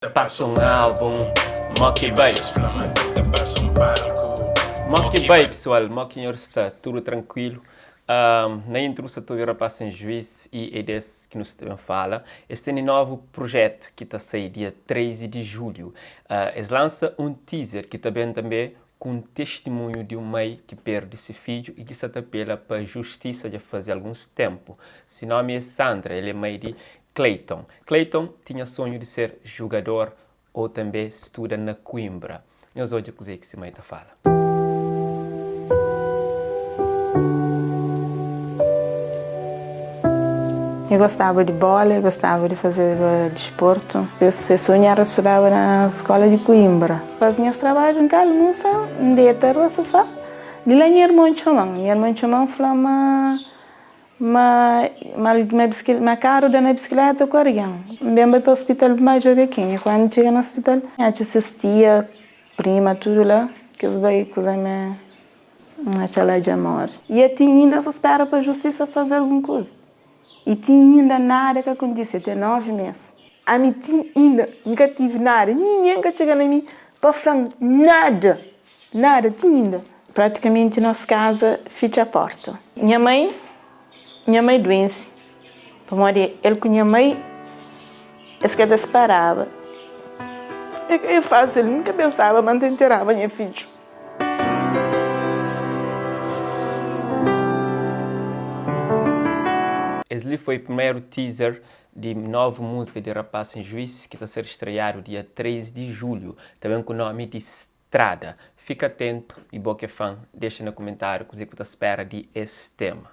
Ta pasa un album, mo ki bai? Ta pasa un palku, mo ki bai? Pesoal, mo ki nhor sta? Tudu trankuilu? Na intro sa ta obi rapaz sen juiz y é des ki nu sta ben fala. Es tene novu projetu ki ta sai dia 13 di julhu. Es lansa un teaser ki ta ben tanbe ku un testimunhu di un mai ki perde se fidju y ki sa ta apela pa justisa dja faze alguns tenpu. Se nomi é Sandra, el é mai di Clayton. Clayton tinha sonhu di ser jugador ou tanbe studa na Coimbra. Nhos odja kuze ki si mai ta fala. E gostaba di bola, e gostaba di fazeba disportu. Se sonhu era studaba na skola di Coimbra. Faze nhas trabadju, N ka almusa, N deta riba sufá. Di la nha irmon txoma-m. Nha irmon txoma-m fla-m ma Ma ma karu da na biskiléta ku argen. N ben bai pa ospital pa bai djobe kenha. Kandu N txiga na ospital, N atxa ses tia, prima, tudu la, ki es bai kuza me N atxa la dja móre. I ati inda sa spera pa justisa faze algun kuza. I ti inda nada ka kontise, ten 9 mês. Ami ti inda N ka tive nada, ningen ka txiga na mi pa fla-m nada, nada ti inda. Pratikamenti nos kaza fitxa porta. Nha mai, nha mai duense, pamodi el ku nha mai es ka ta sparaba. É ka é fásil, N ka pensaba ma N ta interaba nha fidju. Es li foi primeru teaser di novu múzika di Rapaz Sem Juiz ki ta ser estreiadu dia 3 di julhu, ta ben ku nomi di Strada. Fika atentu y bo ki é fan, dexa na kumentáriu kuzê ki bu ta spera di es tema.